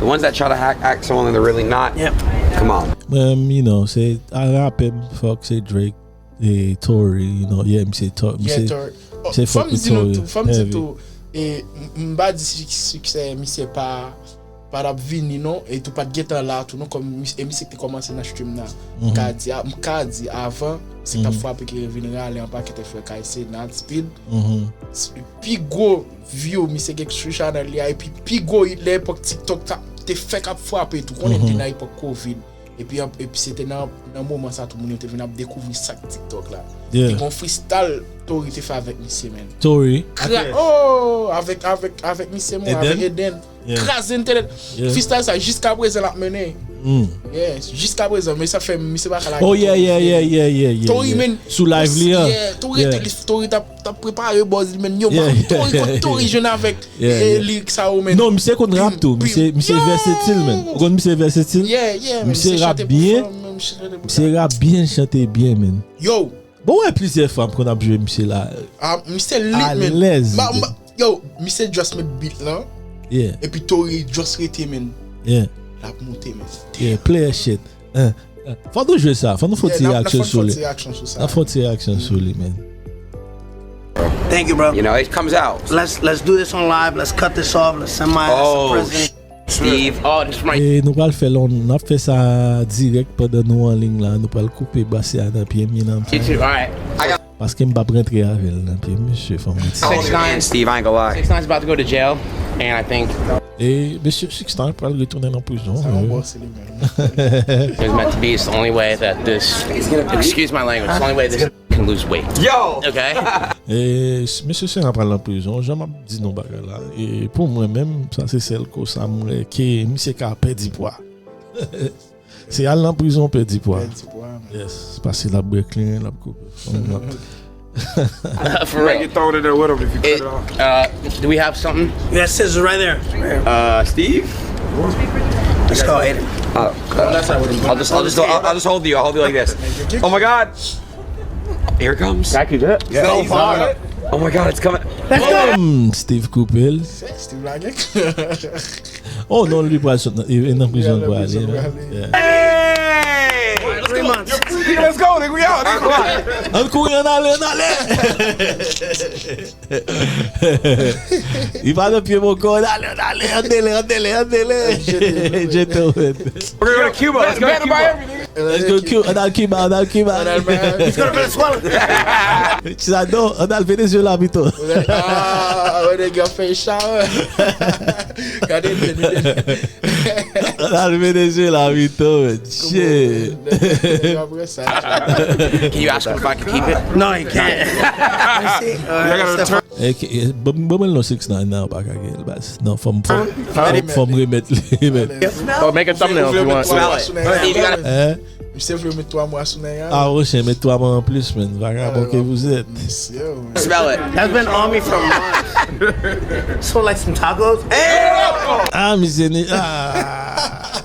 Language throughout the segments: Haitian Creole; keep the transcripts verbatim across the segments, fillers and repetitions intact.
The ones that try to hack, act someone they're really not. Yep. Come on. Mwen, you know, se a rapè m fòk se Drake, e, Tory, you know, yeah, m se Tory, m Yeah, se Tory. m se Fòm fòk di nou Tory. tou, fòm di Heavy. Tou, e m m pa di si- siksè misye pa pa t ap vini non, e tou pa t gentan la tou non, kòm mis- e misye ki te kòmanse nan stream nan. M ka di a- m ka di avan, se t ap frape ki vin rale an pakèt frè K C, Not Speed. S- Pi gwo view misye gen sou chanèl li a, epi pi gwo hit lè epòk TikTok t ap- te fèk ap frape tou, konnen te nan epòk Covid. Epi an- epi se te nan nan moman sa tou moun yo te vin ap dekouvri sa k TikTok la. Yeah. Te gon freestyle Tory te fè avèk misye, men. Tory. Kra- oh, avèk avèk avèk misye mwen, Eden? Avèk Eden. Yeah. Kraze entènèt. Yeah. Freestyle sa jiska prezan l ap mennen. Mm. Yeah, jiska prezan, men sa fè misye pa ka lage. Oh yeah, Tory. Yeah, yeah, yeah, yeah, yeah, Tory, yeah. Men. Sou live li an. Yeah, Tory Yeah. Tory t ap- t ap prepare bòz li, men yo, Yeah. Tory konn Tory jwenn avèk Yeah, eh, yeah. Lirik sa yo, men. Non, misye konn rap tou. Misye misye vèsetil, men. Ou konn misye vèsetil? Yeah, yeah, men Misye misye rap chante byen. Pou fanm, men misye chante pou Misye rap byen, chante byen, men. Yo, Bon, wè plizyè fwa m konn ap jwe misye la. Ah, misye lit, men. Alèz. Ma- ma- Yo, misye just met beat lan, Yeah, epi Tory just rete, men. Yeah, L ap monte, men. Yeah, player shit. Hein, hein. Fò nou jwe sa, fò nou fè Yeah, ti n ap- n ap reaksyon fè sou li. Ti reaksyon sou sa. N ap fè ti reaksyon sou li, men. Thank you, bro. You know, it comes out. Let's let's do this on live. Let's cut this off. Let's send my ass Oh, to prison. Steve. Oh, this mic. E nou pral fè lon, n ap fè sa dirèk pandan nou an liy la. Nou pral koupe bas la nan pye m, you know what I'm saying? All right. Paske m p ap rantre avè l nan pye m, mesye, fò m retire. Six nine. Steve, I ain't gonna lie. Six nine's about to go to jail, and I think E mesye Sixnine pral retounen nan prizon. Sa yon Wi. Bòs li menm. it was meant to be. It's the only way that this. Excuse my language. It's the only way this can lose weight. Yo! Okay. E mesye Sixnine pral nan prizon. Jan m ap di nou bagay la. E pou mwen menm, sa se sèl kou sa m wè ke misye ka pèdi pwa. Se al nan prizon pèdi pwa. Pèdi pwa, man. Yes, paske l ap bwè kleren, l ap koupe fanm, l ap Uh, for real. Get thrown in there with him if you cut It, it off. uh, do we have something? Yeah, scissors right there. Uh, Steve? Let's go, Aiden. Uh, I'll just, I'll just, I'll, I'll just hold you. I'll hold you like this. Oh my God! Here it comes. I can do that. Steve. Oh my God, it's coming. Boom! Steve koupe l. Steve la gen. Oh non, li pral sot nan, e nan prizon l pral ale. Prizon pral ale. Yeah. Hey! Three months. Let's go, nigga. We out, nigga. Ann kouri, ann ale, ann ale. Li pa nan pye m ankò, ann ale, ann ale, ann dele, ann dele, ann dele. Jete w, men. We're going to Cuba. Let's go to Cuba. Let's go Cuba, ann al Cuba, ann al Cuba. Ann al Miami. Let's go to Venezuela. Sa non, ann al Venezuela pito. Ah, wè nèg yo fè chalè. Gade, gade. Ann al Venezuela pito, men. Shit. Nèg yo apre sa. Can you ask him if I can keep it? No, you can't. Let's see. All right, step up. E, e, ban ban mwen non Sixnine nan, pa ka gen l baz. Non, fò m, fò m, fò m, fò m remèt li, men. Or make a thumbnail if you want. Smell it. Steve, you gotta. Hein? Misye vle met twa mwa sou nèg la. Ah, Rochen, met twa mwa anplis, men. Vagabon que vous êtes. Misye, wi. Smell it. That's been on me for months. So like some tacos. Ah, misye ni. Ah.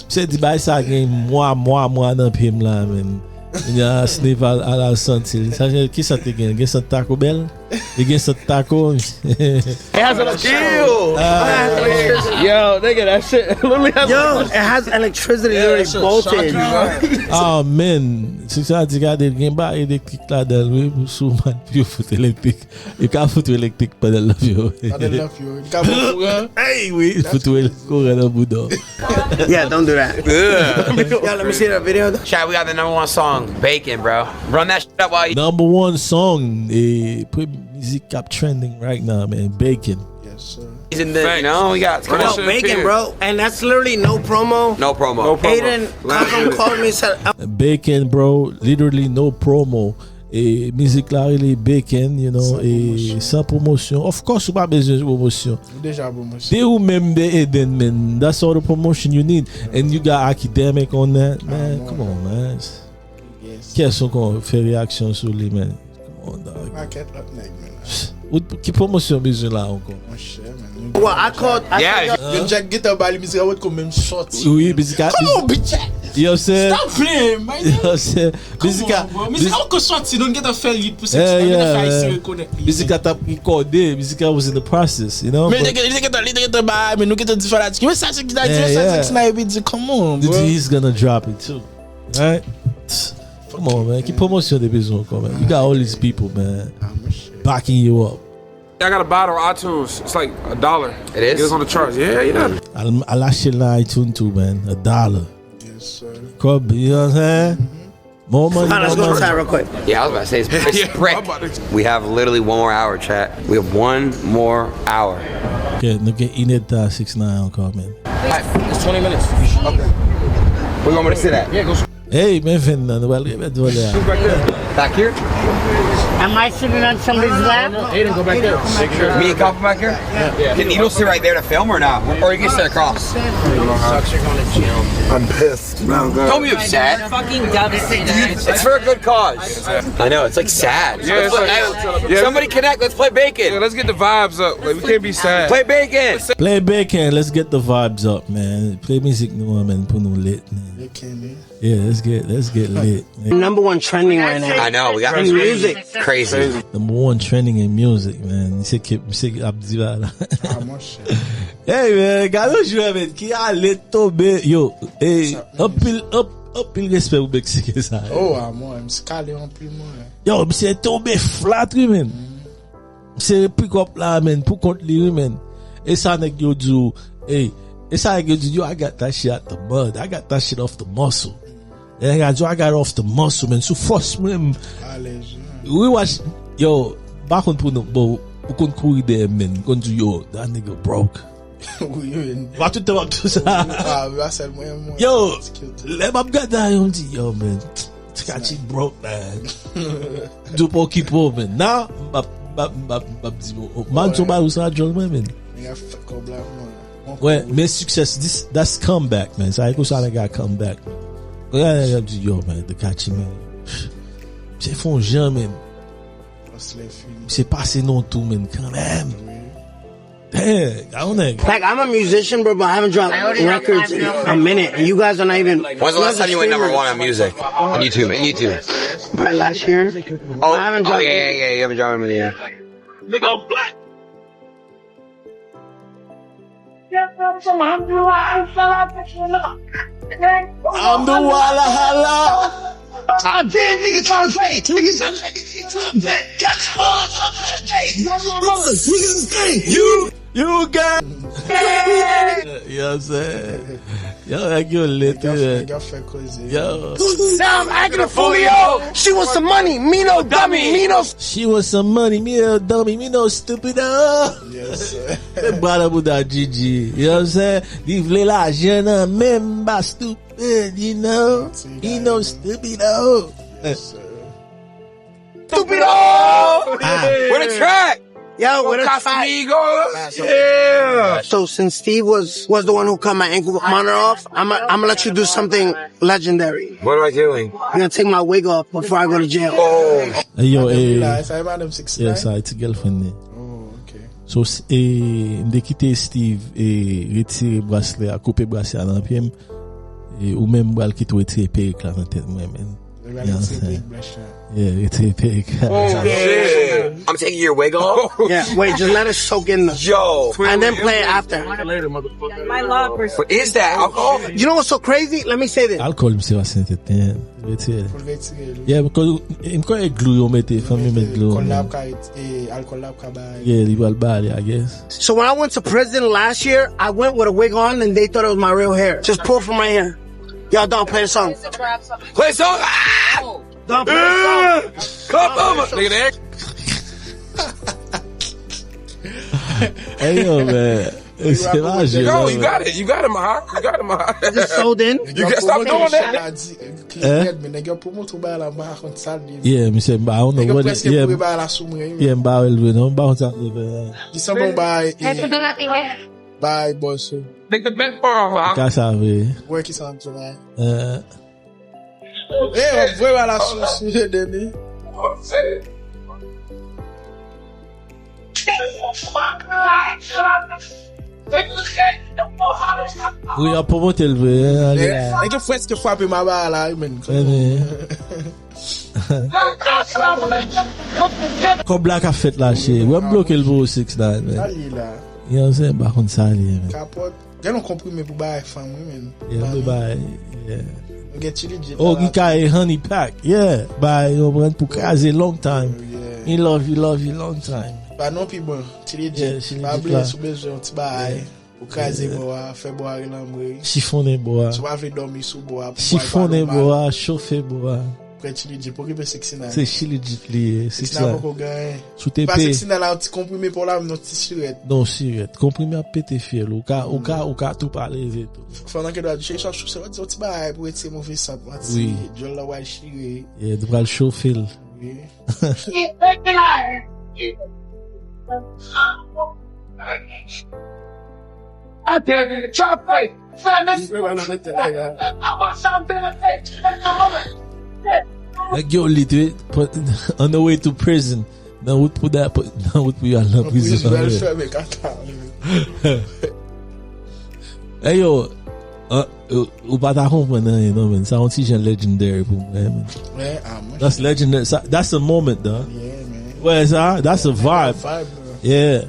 Misye di bay sa gen mwa, mwa, mwa nan pye m la, men. Kounye a Sniff al, al, al santi l. Sa, ki sant li gen? Gen sant Taco Bell? Li gen sant taco? It has a Yo, nigga, that shit literally has Yo, it has electricity. Literally bolted. Ah, men. Si sa di gade, gen ba elektrik ladan l, wi. Sou mal, yo fout elektrik. Li ka fout elektrik pandan l nan pye w. Pandan l nan pye w. Li ka pran kouran. Hey, wi, fout kouran nan bouda w. Yeah, don't do that. Yo, let me see that video. Though. Chad, we got the number one song, Bacon, bro. Run that shit up while you. Number one song, e, premye mizik k ap trending right now, man, Bacon. Yes, sir. He's in the, you know, we got. Come No, on. bacon, bro. And that's literally no promo. No promo. Aiden Custom called me and said, Bacon, bro, literally no promo. E mizik la rele Bacon, you know, e san pwomosyon. Of course, ou pa bezwen pwomosyon. Ou deja pwomosyon. De ou menm, de Eden, man. That's all the promotion you need. And you got Akademic on that, man. Come on, man. Kès ou kon fè reaksyon sou li, man. Come on, dog. Pakèt lòt nèg, man. Ou, ki pwomosyon bezwen la ankò? Monchè, man. Well, I called. I Yeah. called Yo, Jack gentan ba li mizik a wot kon menm sòti. Wi, mizik a. Come on, bitch. You know what I'm saying? Stop playing, man. You know what I'm saying? Come on, bro. Mizik la ankò soti, nou gentan fè l hit pou sèks la, nou gentan fè Ayisyen rekonèt li. Mizik la t ap rekòde, mizik la was in the process, you know? Men li te gentan, li te gentan bay, men nou gentan di fanatik, men sa sèks la di, men sa sèks la, epi di, come on, bro. He's gonna drop it too. Right? Come on, man. Ki pwomosyon de bezwen ankò, man? You got all these people, man, backing you up. I got a buy it on iTunes. It's like a dollar. It is? It's on the charts. Yeah, you know. Al, al achte l nan iTunes too, man. A dollar. Yes, sir. Kòb, you know what I'm saying? More money, more money. Let's go inside real quick. Yeah, I was about to say, it's, it's brick. We have literally one more hour, chat. We have one more hour. Ok, nou gen inèdtan six nine ankò, man. It's twenty minutes. Okay. Where you want me to sit at? Yeah, go. Hey, men vin nan, nou pral remèt vòlè a. Back here? Am I sitting on somebody's lap? Aiden, go back there. Me and Kafka back here? Yeah. Can Needle sit right there to film or not? Or you can sit across? I'm pissed. Don't be upset. Fucking devastated. It's for a good cause. I know, it's like sad. Yeah, it's like, somebody connect, let's play Bacon. Yeah, let's get the vibes up. Like, we can't be sad. Play Bacon. Play Bacon, let's get the vibes up, man. Play mizik nou an, man, pou nou lit, man. Bacon, eh? Yeah, let's get, let's get lit, man. Number one trending right now. I know, we got in music. Crazy. Number one trending in music, man. Misye ki, misye ki ap di la. Ah, mon chè. Hey, man, gade yon jwè, man, ki ale tonbe. Yo, hey, anpil, anp-, anpil respè pou Meksiken sa, yo. Oh, ah, mwen, misye kale anpil, mwen. Yo, misye tonbe flat, wi, man. Misye pick up la, man, pou kont li, wi, man. E sa nèg yo di w, hey, e sa nèg yo di, yo, I got that shit out the mud. I got that shit off the muscle. E nèg la di, I got off the muscle, man. Sou fòs mwen. Alèz, man. Wi, watch, yo, m pa konn pou nou, bon, ou konn kouri dèyè m, man. M konn di, yo, that nigga broke. Wi, wi. M pa tout tan m ap di sa. Ah, wi, a sèl mwen, mwen. Yo, lè m ap gade a, yo, m di, yo, man, Tekashi broke, man. Dupo Kipo, man. Nan, m ap, m ap, m ap, m ap di, oh, oh, man, son bagay ou sa, jòl mwen, man. Nèg la fè kòb la, man. Wè, men success, this, that's comeback, man. Sa e konsa nèg la comeback, man. Kounye a nèg la di, yo, man, Tekashi, man. Se fon jan, man. Se pase non tou, man, kanmenm. Dang, I don't know. Like, I'm a musician, bro, but I haven't dropped records in a minute, and you guys are not even. When's the last time you went number one on music? On YouTube, man, YouTube. Probably last year. Oh, I haven't dropped, yeah, yeah, yeah, you haven't dropped in a year. Nigga, I'm black. I'm the Walla Holla. I did, nigga trying to play. Nigga trying to play. Nigga trying to play. That's all I'm trying to play. Nigga, you, you got. You know what I'm saying? Yo, nèg yo lit, man. Nèg yo fè koze. Yo. Now I'm acting a foolio. She wants some money. Me no dummy. Me no. She wants some money. Me no dummy. Me no stupido. Yes, sir. Met bra nan bouda Gigi. You know what I'm saying? Li vle lajan nan men m, pa stupid, you know? He no stupido. Yes, sir. Stupido! Ah. Where the track? Yo, where the track? Casamigos? Yeah. So since Steve was was the one who cut my ankle monitor off, I'm gonna I'm gonna let you do something legendary. What am I doing? You're gonna take my wig off before I go to jail. Oh. Hey, yo, eh, sa e madanm six nine? Yeah, sa e ti girlfriend li. Oh, ok. So, s-, eh, m te kite Steve, eh, retire braslè a, koupe braslè a nan pye m. E ou menm pral kite w retire perik la nan tèt mwen, man. Li pral retire perik blanch la. Yeah, retire perik la. Oh, shit. I'm taking your wig off? Yeah, wait, just let it soak in. Yo. And then play it after. My law person. What is that? Alcohol? You know what's so crazy? Let me say this. Alkòl, misye pase nan tèt, man. Retire. Pou l retire l. Yeah, because m kwè e glou yo mete, fanmi met glou. Kòl la ap ka ret-, e, alkòl la ap ka bay. Yeah, li pral bale, I guess. So when I went to prison last year, I went with a wig on and they thought it was my real hair. Just pull from right here. Y'all don't play the song. Play the song. Ah! Don't play the song. Come on, nigga. Hey, yo, man. Se pa jwe, yo, you got it. You got it, Maha. You got it, Maha. Just sold in. You got, stop doing that. Kliyè, men nèg yo pwomot ou bay la, m pa konn sa l ye. Yeah, misye, m pa, I don't know what it, yeah. Nèg yo prèske boure bay la sou mwen, wi. Yeah, m pa wè l vre, non. M pa konn sa l ye, man. Ki sanble yon bay, eh, bay bòs ou. Nèg yo bèl pa, ha. Ka sa vre. Wè ki sa m di la. Eh. Eh, w ap voye bay la sou, sou je de li. Wi, ap pwomote l vre, ale la. Nèg yo prèske frape m a ba la, wi, men. Kòb la ka fèt la, cheri. Wè m bloke l pou ou, six nine, men. Sa li la. You know what I'm saying? M pa konn sa li ye, men. Kapòt. Gen yon konprime pou bay fanm, wi, men. Yeah, pou bay, yeah. Nou gen Chili J. Oh, ki ka e honey pack. Yeah, bay, yo pran pou kraze long time. Yeah. He love you, love you long time. Ba non pi bon. Chili J. Yeah, Chili J. Pa bliye si w bezwen yon ti bagay. Pou kraze bò a, fè bò a relanbre. Chifonnen bò a. Si w pa vle dòmi sou bò a, pou bò a pa nou mal. Chifonnen bò a, chofe bò a. Prè Chili J, pou okipe sixty-nine. Se Chili J li ye, sixty-nine poko genyen. Sou te pa pe. sixty-nine la, yon ti konprime pa w la, non ti sirèt. Non, sirèt. Konprime ap pete fyèl. Ou ka, ou ka, ou ka tou pa leve tou. Fò nan ke dwa di, cheri, sa, sa, sa, ti bagay pou retire move sant, manti, wi. Djòl la w al chire. Yeah, nou pral chofe l. Wi. Nèg yo lit, wi. On the way to prison. Nan wout pou da, nan wout pou y al nan prizon. Nan prizon, y al fèmen kaka. Hey yo, an, ou, ou pa ta konprann anyen non, men. Sa yon ti jan legendary pou mwen, men. That's legendary. Sa, that's a moment, dog. Yeah, man. Wè sa, that's a vibe. Vibe, bro. Yeah.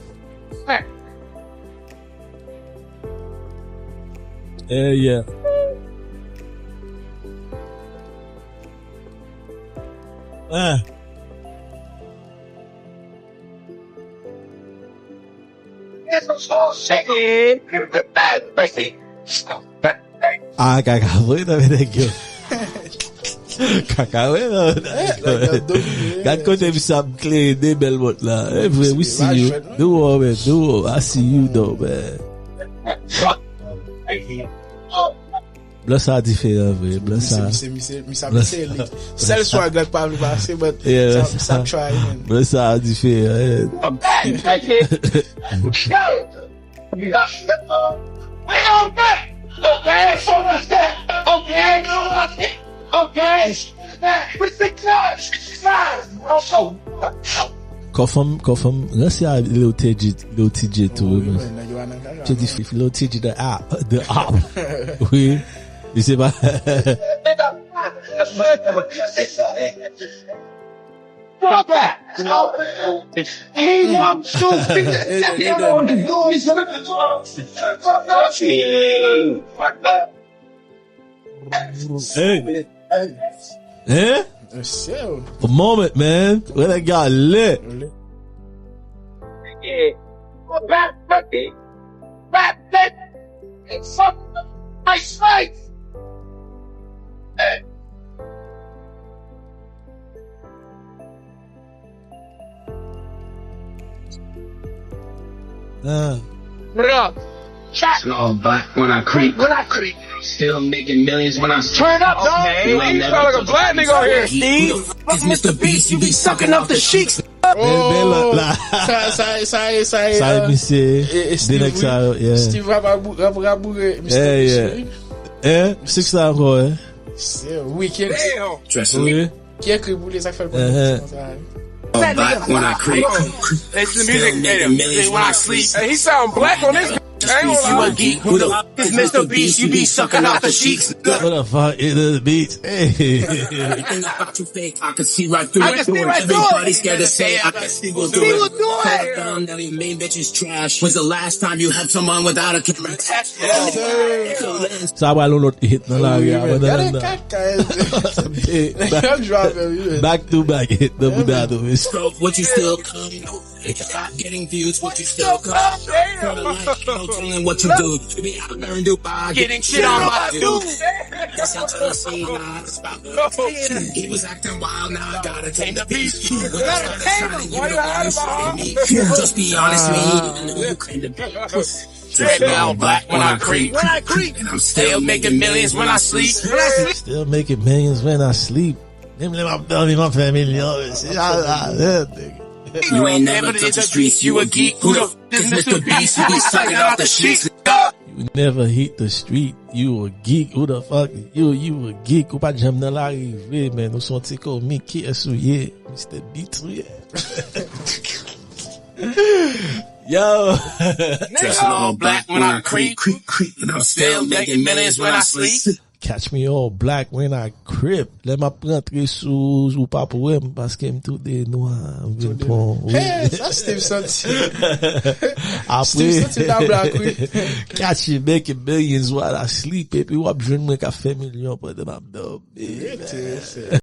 Yeah, yeah. Ah. Ah, kaka vre nan men nèg yo. Kaka vre nan men nèg yo. Gad kote misye ap klere de bèl mont la. E vre, we see you. Do all, man. Do all. I see you, though, man. Blan sa diferan vre, blan sa. Misye, misye, misye, misye ap eseye li. Sèl swag la k pa vle pase, but misye ap try, man. Blan sa diferan, yeah. Kò fanm, kò fanm ranse a Lil Tjay, Lil Tjay tou, wi, men. Wi, men, nèg yo pa nan kaka. Te di Lil Tjay the op, the op. Wi. Li se pa. Hey. Hein? A moment, man. Wè nèg yo ale. Ah. Bro. All black when I creep. When I creep. Still making millions when I sleep. Turn up, dog. Okay. You ain't never touch a black nigga out here. Steve. It's Mister Beast, you be sucking off the sheets. Men, men la, la. Sa, sa, sa, sa, sa, misye, e, e, de nèg sa yo, yeah. Steve rap, rap, rap, rap, mister Beast, wi. Eh, six la ankò, eh. Se wi ki ekri. Trust me. Wi. Ki ekri pou li, sa k fè l konn konsa, wi. All black when I creep. Listen to the music. Still making millions when I sleep. Hey, he sound black on this. I ain't gonna lie. You a geek. Who the fuck is Mister Beast? You be sucking off the sheets. Who the fuck is this beat? Hey. Everything about you fake. I can see right through it. I can see right through it. Everybody scared to say I can see what's doing. See what's doing. Fat down, now your main bitch is trash. When's the last time you had someone without a camera? Yes, sir. Sa pral yon lòt hit nan lari a. Wi, men. Gade kaka. Back, back to back hit nan bouda tou, men. So, what you still come? Getting views, what you still come? For the life, no telling what you do. To be out there in Dubai, getting shit on by dudes. That's how I see now. He was acting wild, now I gotta tame the beast. When I started shining, you the one who shitting me. Just be honest, me, even though you claim to be. Straight out black when I creep. When I creep. And I'm still making millions when I sleep. Still making millions when I sleep. Menm lè m ap dòmi, m ap fè milyon, mesye. Ah, ah, yeah, nigga. You ain't never touch the streets, you a geek. Who the fuck is Mister Beast? You be sucking off the sheets. You never hit the street, you a geek. Who the fuck? You, you a geek. Ou pa t janm nan lari vre, men. Ou se yon ti komik. Kiyès ou ye? Mister Beats ou ye? Yo. Dressing all black when I creep, creep, creep, and I'm still making millions when I sleep. Catch me all black when I creep. Lè m ap rantre sou ou pa pou wè m paske m tou de nwa. M vin pran. Hey, sa Steve santi. Apre Steve santi la black, wi. Catch you making millions while I sleep. Epi w ap jwenn mwen k ap fè milyon pandan m ap dòmi.